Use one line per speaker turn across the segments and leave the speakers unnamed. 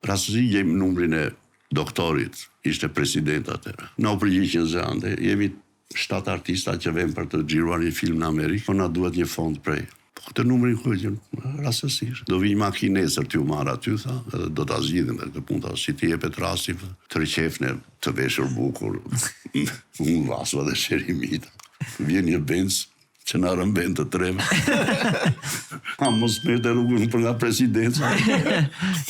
Rastësi gjejmë numrin e doktorit, ishte president atëherë. Na u përgjigj një zë andej, jemi shtatë artista që vemi për të xhiruar një film në Amerikë, po na duhet një fond prej. Po këtë numrin ku e gjen? Rastësisht. Do vijë makinë nesër t'ju marrë aty, tha, edhe do ta zgjidhim edhe këtë punë, tha, si t'i jepet rasti, tërë qejf ne të veshur bukur, unë Vaso dhe Sherimita. Vjen një Benz, Që na rrëmben të treve. A mos merrte rrugën për nga presidenca.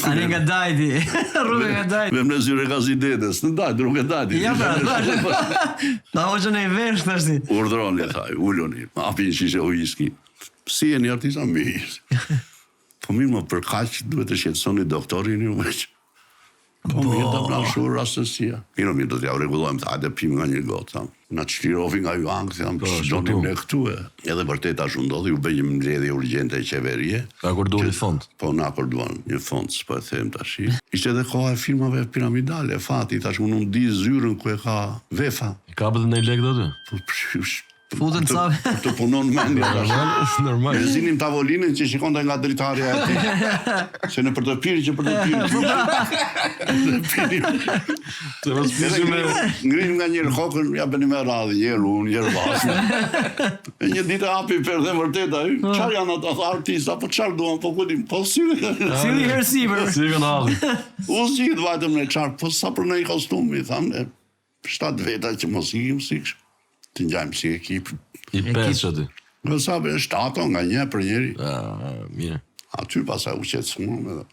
Ani nga Dajti. Rrugën nga Dajti.
Vem në zyre gazidetes, në Dajt, rrugën e Dajtit.
Ja pra, na hoqën e vesh tash.
Urdhroni, tha, uluni, hapi një shishe whisky. Si jeni artista mirë. Po mirë, më për kaq duhet të shqetësoni doktorin ju veç. Po mirë, do na shu rastësia. Mirë, mirë, do t'ja rregullojmë, tha, hajde pim nga një gotë, tha. Na çlirofi nga ju ankthi, tha, po, ç'donim ne këtu e. Edhe vërtet ashtu ndodhi, u bë një mbledhje urgjente qeverie.
Na akorduan një fond.
Po, na akorduan një fond, s'po e them tash. Ishte edhe koha e firmave piramidale, fati, thash unë unë di zyrën ku e ka Vefa.
E kapët ndonjë lek aty?
Po,
Futën
ca. Për të punon mendja.
Normal, normal.
Ne zinim tavolinën që shikonte nga dritarja e tij. Se në për të pirë që për të pirë. Të
Të mos pishim me
ngrinim nga njëherë kokën, ja bënim me radhë, një herë unë, një herë Vaso. E një ditë hapi perden vërtet ai. Po. Çfarë janë ata tha artista, po çfarë duan, po ku dim, po si.
Si një herë sipër.
Si kanë halli.
U zgjidh vajtëm në çfarë, po sa për ndonjë kostum, i thamë, Shtatë veta që mos ikim si të ngjajmë si
ekip. I pesë aty.
Nga sa për shtato, nga një për njëri.
Ah, mirë.
Aty pastaj u qetësuam edhe.